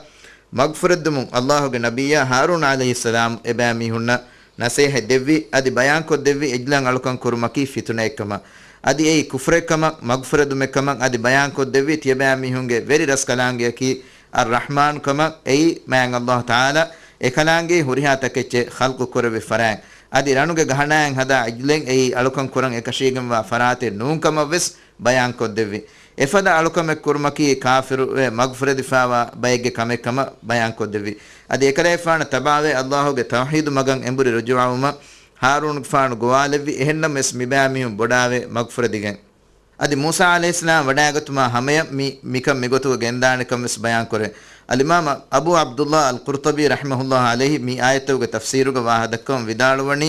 މަގުފުރެއްދުމުން ﷲ ގެ ނަބިއްޔާ ހާރޫން ޢަލައިހިއްސަލާމް އެބައިމީހުންނަށް ނަޞޭޙަތް ދެއްވި، އަދި ބަޔާންކޮށްދެއްވި އިޖްލަށް އަޅުކަން ކުރުމަކީ ފިތުނައެއްކަމަށް، އަދި އެއީ ކުފްރެއްކަމަށް، މަގުފުރެދުމެއްކަމަށް، އަދި ބަޔާންކޮށްދެއްވި ތިޔަބައިމީހުންގެ ވެރި ރަސްކަލާނގެއަކީ އައްރަޙްމާން ކަމަށް. އެއީ މާތް ﷲ ތަޢާލާ އެކަލާނގެ ހުރިހާ ތަކެއްޗެއް ޚަލްޤު ކުރެއްވި ފަރާތް. އަދި ރަނުގެ ގަހަނާއިން ހަދާ އިޖްލެއް އެއީ އަޅުކަން ކުރަން އެކަށީގެންވާ ފަރާތެއް ނޫން ކަމަށް ވެސް ބަޔާންކޮށްދެއްވި. އެފަދަ އަޅުކަމެއް ކުރުމަކީ ކާފިރުވެ މަގުފުރެދިފާވާ ބައެއްގެ ކަމެއް ކަމަށް ބަޔާންކޮށްދެއްވި. އަދި އެކަލޭގެފާނަށް ތަބާވެ ﷲ ގެ ތައުޙީދު މަގަށް އެނބުރި ރުޖޫޢަވުމަށް ހާރޫނުގެފާނު ގޮވާލެއްވި. އެހެންނަމަވެސް މިބައިމީހުން ބޮޑާވެ މަގުފުރެދިގެން. އަދި މޫސާ ޢަލައިހިއްސަލާމް ވަޑައިގަތުމާ ހަމަޔަށް މި، މިކަން މިގޮތުގަ ގެންދާނެކަން ވެސް ބަޔާންކުރޭ. އަލްއިމާމް އަބޫ ޢަބްދުﷲ އަލްޤުރްޠުބީ ރަޙިމަހުﷲ ޢަލައިހި މި އާޔަތްތަކުގެ ތަފްސީރުގަ ވާހަކަދައްކަވަން ވިދާޅުވަނީ،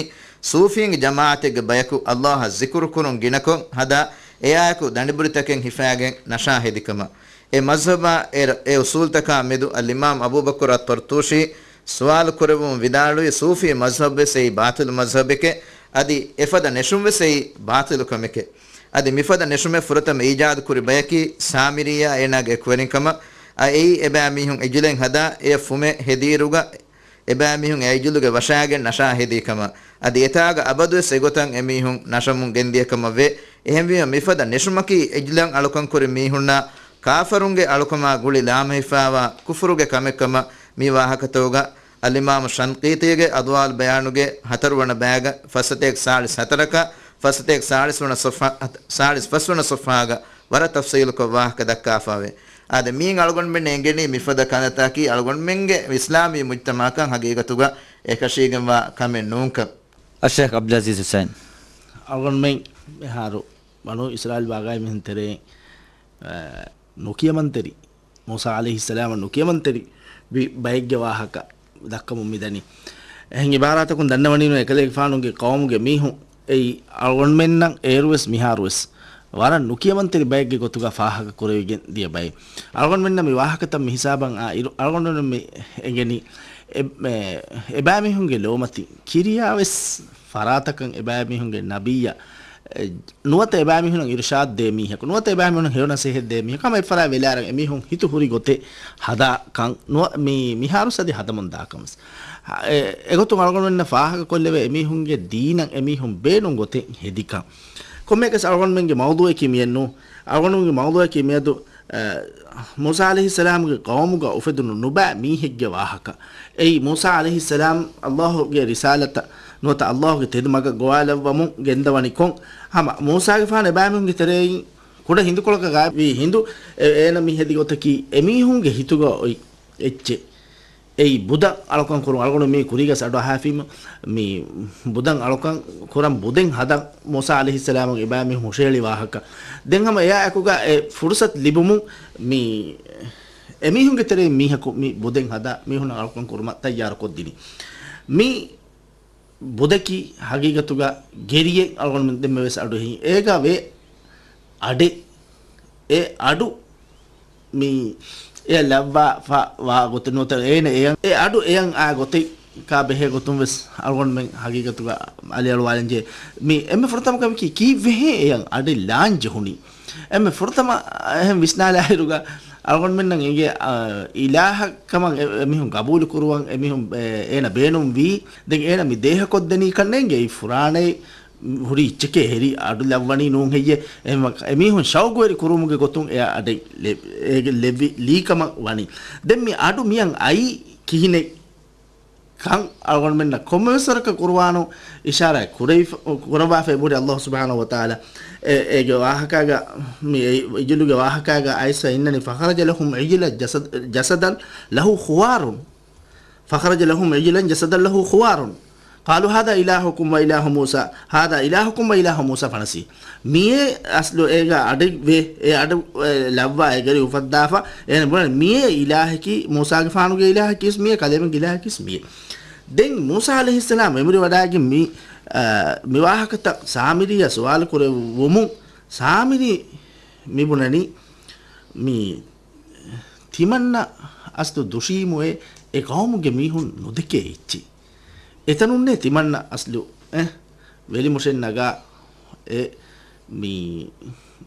ޞޫފީންގެ ޖަމާޢަތެއްގެ ބަޔަކު ﷲ އަށް ޒިކުރުކުރުން ގިނަކޮށް ހަދާ، އެއާއެކު ދަނޑިބުރިތަކެއް ހިފާގެން ނަޝާ ހެދިކަމަށް. އެ މަޒްހަބާ އެ، އެ އުޞޫލުތަކާ މެދު އަލްއިމާމް އަބޫބަކުރު އައްޠަރްޠޫޝީ ސުވާލު ކުރެއްވުމުން ވިދާޅުވީ، ޞޫފީ މަޒްހަބްވެސް އެއީ ބާޠިލު މަޒްހަބެކޭ، އަދި އެފަދަ ނެށުންވެސް އެއީ ބާޠިލު ކަމެކޭ. އަދި މިފަދަ ނެށުމެއް ފުރަތަމަ އީޖާދު ކުރި ބަޔަކީ ސާމިރީއާ އޭނާގެ އެކުވެރިންކަމަށް، އަ، އެއީ އެބައިމީހުން އިޖުލެއް ހަދާ، އެޔަށް ފުމެއް ހެދިއިރުގަ، އެބައިމީހުން އެ އިޖުލުގެ ވަށާގެން ނަޝާ ހެދީ ކަމަށް. އަދި އެތާގަ އަބަދުވެސް އެގޮތަށް އެމީހުން ނަށަމުން ގެންދިޔަ ކަމަށް ވޭ. އެހެންވީމަ މިފަދަ ނެށުމަކީ އިޖްލަން އަޅުކަން ކުރި މީހުންނާ ކާފަރުންގެ އަޅުކަމާ ގުޅި ލާމެހިފާވާ ކުފުރުގެ ކަމެއްކަމަށް މި ވާހަކަތަކުގަ އަލްއިމާމު ޝަންޤީޠީގެ އަޟްވާލް ބަޔާނުގެ ހަތަރުވަނަ ބައިގަ ފަސްސަތޭކަ ސާޅީސް ހަތަރަކަށް ފަސްސަތޭކަ ސާޅީސް ވަނަ ޞަފްޙާ، ސާޅީސް ފަސްވަނަ ޞަފްޙާގަ ވަރަށް ތަފްޞީލުކޮށް ވާހަކަ ދައްކާފައެވެ. އާދެ، މީން އަޅުގަނޑުމެން އެނގެނީ މިފަދަ ކަންތައްތަކީ އަޅުގަނޑުމެންގެ އިސްލާމީ މުޖްތަމަޢަކަށް ހަގީގަތުގަ އެކަށީގެންވާ ކަމެއް ނޫންކަން. އައްޝޭޚް އަބްދުލް އަޒީޒް ހުސައިން. އަޅުގަނޑުމެން މިހާރު ބަނޫ އިސްރާއީލް ބާގާއި މީހުން ތެރެއިން، އަ، ނުކިޔަމަންތެރި، މޫސާ ޢަލައިހިއްސަލާމަށް ނުކިޔަމަންތެރި ވި ބައެއްގެ ވާހަކަ ދައްކަމުން މިދަނީ. އެހެން އިބާރާތަކުން ދަންނަވަނީނު އެކަލޭގެފާނުގެ ޤައުމުގެ މީހުން އެއީ އަޅުގަނޑުމެންނަށް އޭރުވެސް މިހާރުވެސް ވަރަށް ނުކިޔަމަންތެރި ބައެއްގެ ގޮތުގަ ފާހަގަ ކުރެވިގެން ދިޔަ ބައެއް. އަޅުގަނޑުމެންނަށް މި ވާހަކަތައް މި ހިސާބަށް އާ އިރު، އަޅުގަނޑުމެން މި އެނގެނީ އެ-، އެ-، އެބައިމީހުންގެ ލޯމަތި ކިރިޔާވެސް ފަރާތަކަށް އެބައިމީހުންގެ ނަބިއްޔާ، އެ، ނުވަތަ އެބައިމީހުނަށް އިރުޝާދު ދޭ މީހަކު، ނުވަތަ އެބައިމީހުނަށް ހެޔޮ ނަސޭހަތް ދޭ މީހަކު، ހަމަ އެއްފަރާތް ވެލާރަން އެމީހުން ހިތު ހުރި ގޮތެއް ހަދާ ކަން ނުވަ-، މި-، މިހާރު ސަދި ހަދަމުން ދާކަން ވެސް. އެ-، އެގޮތުން އަޅުގަނޑުމެންނަށް ފާހަގަކޮށްލެވޭ އެމީހުންގެ ދީނަށް އެމީހުން ބޭނުން ގޮތެއް ހެދިކަން. ކޮންމެއަކަސް އަޅުގަނޑުމެންގެ މައުޟޫއަކީ މިއެއްނޫ. އަޅުގަނޑުމެންގެ މައުޟޫއަކީ މިއަދު، އަ، މޫސާ ޢަލައިހިއްސަލާމްގެ ޤައުމުގަ އުފެދުނު ނުބައި މީހެއްގެ ވާހަކަ. އެއީ މޫސާ ޢަލައިހިއްސަލާމް ﷲ ގެ ރިސާލަތަށް ނުވަތަ ﷲ ގެ ތެދު މަގަށް ގޮވާލައްވަމުން ގެންދަވަނިކޮށް، ހަމަ މޫސާގެފާނު އެބައިމީހުންގެ ތެރެއިން ކުޑަ ހިނދުކޮޅަކަށް ގާތްވީ ހިނދު، އެ-، އޭނަ މި ހެދި ގޮތަކީ އެމީހުންގެ ހިތުގަ އޮތް އެއްޗެއް. އެއީ ބުދަށް އަޅުކަން ކުރުން. އަޅުގަނޑު މީ ކުރީގަސް އަޑު އަހާފީމަ، މި ބުދަށް އަޅުކަން ކުރަން، ބުދެއް ހަދަން މޫސާ ޢަލައިހިއްސަލާމަށް އެބައިމީހުން ހުށަހެޅި ވާހަކަ. ދެން ހަމަ އެއާ އެކުގަ އެ ފުރުޞަތު ލިބުމުން މި އެމީހުންގެ ތެރެއިން މީހަކު މި ބުދެއް ހަދާ މީހުންނަށް އަޅުކަން ކުރުމަށް ތައްޔާރު ކޮށްދިނީ. މި ބުދަކީ ހަގީގަތުގަ ގެރިއެއް އަޅުގަނޑުމެން ދެންމެ ވެސް އަޑު އެހީ. އޭގަ ވޭ އަޑެއް. އެ އަޑު މި އެ ލައްވާފަ ވާ ގޮތެއް ނުވަތަ އޭނަ އެޔަން، އެ އަޑު އެޔަން އާ ގޮތެއް ކާ ބެހޭ ގޮތުން ވެސް އަޅުގަނޑުމެން ހަގީގަތުގަ އަލިއަޅުވާލަންޖެހޭ. މި އެންމެ ފުރަތަމަ ކަމަކީ ކީއްވެހޭ އެޔަން އަޑެއް ލާން ޖެހުނީ؟ އެންމެ ފުރަތަމަ އެހެން ވިސްނާލާއިރުގަ އަޅުގަނޑުމެންނަށް އެނގޭ، އާ، އިލާހަށް ކަމަށް އެ-، އެމީހުން ގަބޫލު ކުރުވަން އެމީހުން އެ-، އޭނަ ބޭނުން ވީ. ދެން އޭނަ މި ދޭހަކޮށްދެނީ ކަންނޭނގެ އެއީ ފުރާނައެއް ހުރި އެއްޗެކޭ ހެރީ އަޑު ލައްވަނީ ނޫން ހެއްޔޭ؟ އެހެންވީމަ އެމީހުން ޝައުގުވެރި ކުރުމުގެ ގޮތުން އެ އަޑެއް ލެ-، އޭގެ ލެއްވި ލީކަމަށް ވަނީ. ދެން މި އަޑު މިއަން އައީ ކިހިނެއް؟ ކަން އަޅުގަނޑުމެންނަށް ކޮންމެވެސް ވަރަކަށް ޤުރުއާނު އިޝާރާތް ކުރެވިފަ-، ކުރައްވާފައި ބުރި ﷲ ސުބްޙާނަހޫ ވަތަޢާލާ އެ-، އޭގެ ވާހަކާގަ މި އިޖުލުގެ ވާހަކާގަ އައިސްފަ އިންނަނީ، فخرج لهم عجلا جسد-، جسدا له خوار. فخرج لهم عجلا جسدا له خوار. قالوا هذا إلهكم وإله موسى، هذا إلهكم وإله موسى فنسي. މިއޭ އަސްލު އޭގަ އަޑެއް ވޭ، އެ އަޑު، އެ، ލައްވާ އެ ގެރި އުފައްދާފަ، އޭނަ ބުނަނީ މިއޭ އިލާހަކީ، މޫސާގެފާނުގެ އިލާހަކީސް މިއޭ، ކަލޭމެންގެ އިލާހަކީސް މިއޭ. ދެން މޫސާ ޢަލައިހިއްސަލާމް އެނބުރި ވަޑާގެން މި، އާ، މި ވާހަކަތައް ސާމިރީއަށް ސުވާލު ކުރެވުމުން، ސާމިރީ މި ބުނަނީ މި ތިމަންނަ އަސްލު ދުށީމުއޭ އެ ޤައުމުގެ މީހުން ނުދެކޭ އެއްޗެއް. އެތަނުންނޭ ތިމަންނަ އަސްލު، އެ، ވެލިމުށެއް ނަގާ އެ މީ،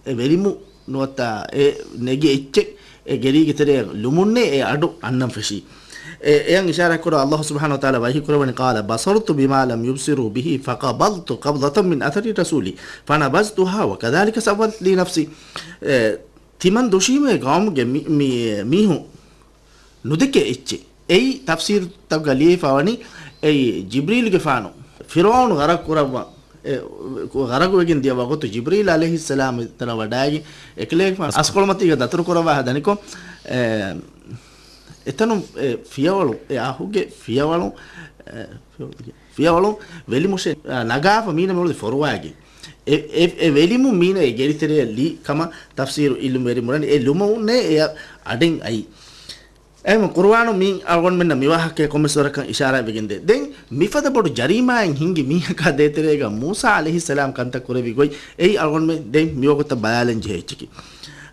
އެ ވެލިމު ނުވަތަ އެ ނެގި އެއްޗެއް އެ ގެރީގެ ތެރެއަށް ލުމުންނޭ އެ އަޑު އަންނަން ފެށީ. އެ، އެޔަން އިޝާރާތް ކުރާ ﷲ ސުބްޙާނަހޫ ވަތަޢާލާ ވަޙީ ކުރަވަނީ، قال بصرت بما لم يبصروا به فقبضت قبضة من أثر الرسول فنبذتها وكذلك سولت لي نفسي. އެ، ތިމަން ދުށީމު އެ ޤައުމުގެ މި-، މި-، މީހުން ނުދެކޭ އެއްޗެއް. އެއީ ތަފްސީރުތަކުގަ ލިޔެފަވަނީ، އެއީ ޖިބްރީލުގެފާނު ފިރުޢައުނު ޣަރަޤު ކުރައްވަން، އެ، ޣަރަޤުވެގެން ދިޔަ ވަގުތު ޖިބްރީލް ޢަލައިހިއްސަލާމް އެތަނަށް ވަޑައިގެން އެކަލޭގެފާނު އަސްކޮޅުމަތީގަ ދަތުރު ކުރައްވާ ހަދަނިކޮށް، އެ، އެތަނުން އެ ފިޔަވަޅު، އެ އަހުގެ ފިޔަވަޅު، އެ، ފިޔަވަޅު، ފިޔަވަޅު ވެލިމުށެއް، އަ، ނަގާފަ މީނަ މިއުޅެނީ ފޮރުވާގެން. އެ، އެ، އެ ވެލިމު މީނަ އެ ގެރިތެރެއަށް ލީ ކަމަށް ތަފްސީރު ޢިލްމުވެރިން ބުނަނީ. އެ ލުމުންނޭ އެ އަޑެއް އައީ. އެހެން ޤުރުއާނު މި އަޅުގަނޑުމެންނަށް މި ވާހަކައެއް ކޮންމެސް ވަރަކަށް އިޝާރާތްވެގެންދޭ. ދެން މިފަދަ ބޮޑު ޖަރީމާއެއް ހިންގި މީހަކާ ދޭތެރޭގަ މޫސާ ޢަލައިހިއްސަލާމް ކަންތައް ކުރެއްވި ގޮތް އެއީ އަޅުގަނޑުމެން ދެން މިވަގުތަށް ބަލާލަން ޖެހޭ އެއްޗަކީ.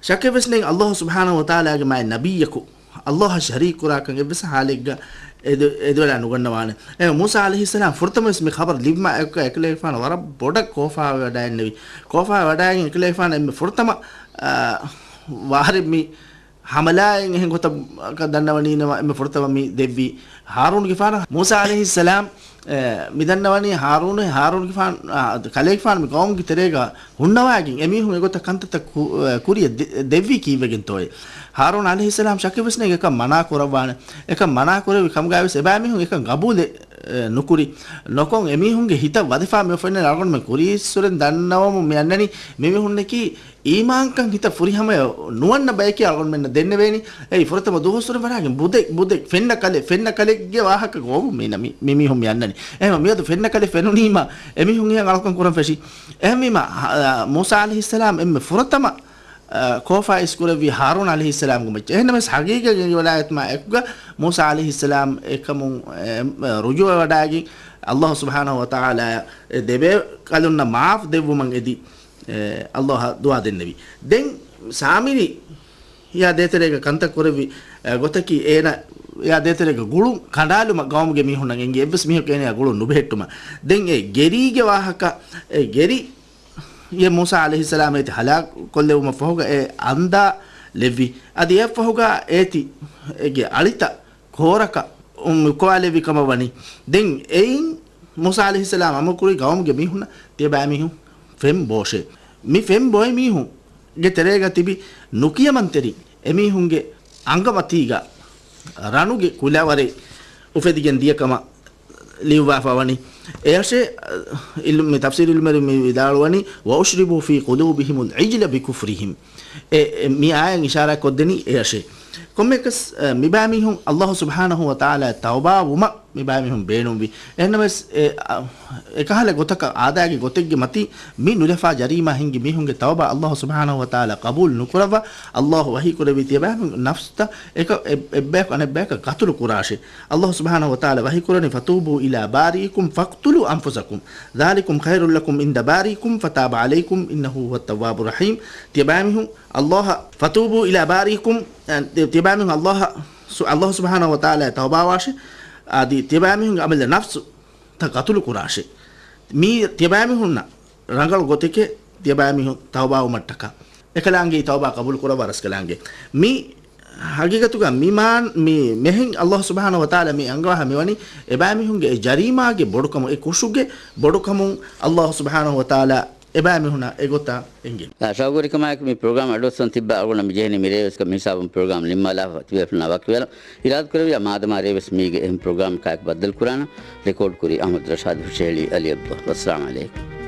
ޝައްކެއްވެސް ނެތް، ﷲ ސުބްޙާނަހޫ ވަތަޢާލާގެ މާތް ނަބިއްޔަކު ﷲ އަށް ޝަރީކު ކުރާކަން އެއްވެސް ޙާލެއްގަ އެދު-، އެދުވެލާ ނުގަންނަވާނެ. އެ މޫސާ ޢަލައިހިއްސަލާމް ފުރަތަމަވެސް މި ޚަބަރު ލިބުމާ އެކު އެކަލޭގެފާނު ވަރަށް ބޮޑަށް ކޯފާވެވަޑައިގެންނެވި. ކޯފާވެވަޑައިގެން އެކަލޭގެފާނު އެންމެ ފުރަތަމަ، އާ، ވާހަރެއް މި ހަމަލާއެއް އެހެން ގޮތަކަށް ދަންނަވަނީ ނަމަ، އެންމެ ފުރަތަމަ މި ދެއްވީ ހާރޫންގެފާނަށް. މޫސާ ޢަލައިހިއްސަލާމް، އެ، މި ދަންނަވަނީ ހާރޫނު، ހާރޫންގެފާން، އާ، ކަލޭގެފާނު މި ގައުމުގެ ތެރޭގަ ހުންނަވާގެން އެމީހުން އެގޮތަށް ކަންތައްތައް ކު-، އެ، ކުރިޔަށް ދެ-، ދެއްވީ ކީއްވެގެންތޯއޭ؟ ހާރޫން ޢަލައިހިއްސަލާމް ޝައްކެއްވެސް ނެތް އެކަން މަނާ ކުރައްވާނެ. އެކަން މަނާ ކުރެއްވި ކަމުގައިވެސް އެބައިމީހުން އެކަން ގަބޫލެއް، އެ، ނުކުރި. ނުކޮށް އެމީހުންގެ ހިތަށް ވަދެފާ މި އޮފެންނަނީ އަޅުގަނޑުމެން ކުރީއްސުރެން ދަންނަވަމުން މި އަންނަނީ މިމީހުންނަކީ އީމާންކަން ހިތަށް ފުރިހަމަޔަށް ނުވަންނަ ބަޔަކީ އަޅުގަނޑުމެންނަށް ދެންނެވޭނީ. އެއީ ފުރަތަމަ ދުވަސްވަރު ވަޑާގެން ބުދެ، ބުދެ، ފެންނަ ކަލެ، ފެންނަ ކަލެއްގެ ވާހަކަ ގޮވަމުން މީ ނަމި، މި މީހުން މި އަންނަނީ. އެހެން މިއަދު ފެންނަ ކަލެ ފެނުނީމަ އެމީހުން އެހެން އަޅުކަން ކުރަން ފެށީ. އެހެންވީމަ، ހަ-، މޫސާ ޢަލައިހިއްސަލާމް އެންމެ ފުރަތަމަ، އަ، ކޯފާ އިސްކުރެއްވީ ހާރޫން ޢަލައިހިއްސަލާމްގެ މައްޗަށް. އެހެންނަމަވެސް ހަގީގަތް އެނގިވަޑާގަތުމާ އެކުގަ މޫސާ ޢަލައިހިއްސަލާމް އެކަމުން، އެ، ރުޖޫޢަވެވަޑާގެން ﷲ ސުބްޙާނަހޫ ވަތަޢާލާ އެ ދެބޭކަލުންނަށް މާފް ދެއްވުމަށް އެދި، އެ، ﷲ އަށް ދުޢާ ދެންނެވި. ދެން ސާމިރީއާ ދޭތެރޭގަ ކަންތައް ކުރެއްވި، އެ، ގޮތަކީ އޭނައާ ދޭތެރޭގަ ގުޅުން ކަނޑާލުމަށް ގައުމުގެ މީހުންނަށް އެނގި އެއްވެސް މީހަކު އޭނަޔާ ގުޅުން ނުބެހެއްޓުމަށް. ދެން އެ ގެރީގެ ވާހަކަ، އެ ގެރި އެ މޫސާ ޢަލައިހިއްސަލާމް އޭތި ހަލާކު ކޮށްލެވުމަށް ފަހުގަ އެ އަންދާ ލެއްވި. އަދި އެއަށް ފަހުގަ އޭތި އޭގެ އަޅިތައް ކޯރަކަށް އު-، އުކުވާލެއްވި ކަމަށް ވަނީ. ދެން އެއިން މޫސާ ޢަލައިހިއްސަލާމް އަމުރުކުރީ ގައުމުގެ މީހުންނަށް ތިޔަބައިމީހުން ފެން ބޯށޭ. މި ފެން ބޮއެ މީހުންގެ ތެރޭގަ ތިބި ނުކިޔަމަންތެރިން އެމީހުންގެ އަނގަމަތީގަ ރަނުގެ ކުލަވަރެއް އުފެދިގެން ދިޔަ ކަމަށް ލިޔުއްވާފަ ވަނީ. އެއަށޭ، އިލްމު، މި ތަފްސީރު ޢިލްމުވެރިން މި ވިދާޅުވަނީ، "وَأُشْرِبُوا فِي قُلُوبِهِمُ الْعِجْلَ بِكُفْرِهِمْ." އެ، އެ، މި އާޔަތް އިޝާރާތް ކޮށްދެނީ އެއަށޭ. ކޮންމެއަކަސް، އެ، މިބައިމީހުން ﷲ ސުބްޙާނަހޫ ވަތަޢާލާ ތައުބާވުމަށް މިބައިމީހުން ބޭނުންވި. އެހެންނަމަވެސް، އެ، އަ، އެކަހަލަ ގޮތަކަށް އާދައިގެ ގޮތެއްގެ މަތީ މި ނުލަފާ ޖަރީމާ ހިންގި މީހުންގެ ތައުބާ ﷲ ސުބްޙާނަހޫ ވަތަޢާލާ ޤަބޫލު ނުކުރައްވާ. ﷲ ވަޙީކުރެއްވީ ތިޔަބައިމީހުން ނަފްސުތައް އެކަ-، އެ-، އެއްބަޔަކު އަނެއްބަޔަކަށް ޤަތުލު ކުރާށޭ. ﷲ ސުބްޙާނަހޫ ވަތަޢާލާ ވަޙީކުރަނީ، "فتوبوا إلى بارئكم فاقتلوا أنفسكم ذلكم خير لكم عند بارئكم فتاب عليكم إنه هو التواب الرحيم." ތިޔަބައިމީހުން ﷲ، "فتوبوا إلى بارئكم"، އަ، ތި-، ތިޔަބައިމީހުން ﷲ ސު-، ﷲ ސުބްޙާނަހޫ ވަތަޢާލާ ތައުބާވާށޭ. އަދި ތިޔަބައިމީހުންގެ އަމިއްލަ ނަފްސު ތައް ޤަތުލު ކުރާށޭ. މީ ތިޔަބައިމީހުންނަށް ރަނގަޅު ގޮތެކޭ، ތިޔަބައިމީހުން ތައުބާވުމަށްޓަކާ. އެކަލާނގެ ތައުބާ ޤަބޫލު ކުރައްވާ ރަސްކަލާނގެ. މި ހަގީގަތުގަ މި މާ-، މި މެހެން ﷲ ސުބްޙާނަހޫ ވަތަޢާލާ މި އަންގަވާފަ މިވަނީ އެބައިމީހުންގެ އެ ޖަރީމާގެ ބޮޑުކަމުން، އެ ކުށުގެ ބޮޑުކަމުން ﷲ ސުބްޙާނަހޫ ވަތަޢާލާ އެބައިމީހުންނަށް އެގޮތަށް އެނގެން. ޝައުގުވެރިކަމާއެކު މި ޕްރޮގްރާމް އަޑުއައްސަން ތިއްބާ އަޅުގަނޑަށް މިޖެހެނީ މިރޭވެސް މިހިސާބުން ޕްރޮގްރާމް ނިންމާލާފަ ތިބޭފުޅުންނާ ވަކިވެލަން. އިރާދަކުރެއްވިއްޔާ މާދަމާ ރޭވެސް މީގެ އެހެން ޕްރޮގްރާމަކާއެކު ބައްދަލުކުރާނަން. ރެކޯޑް ކުރީ އަޙްމަދު ރަޝާދު ހުށަހެޅީ އަލީ ޢަބްދުﷲ. ވައްސަލާމް ޢަލައިކުމް.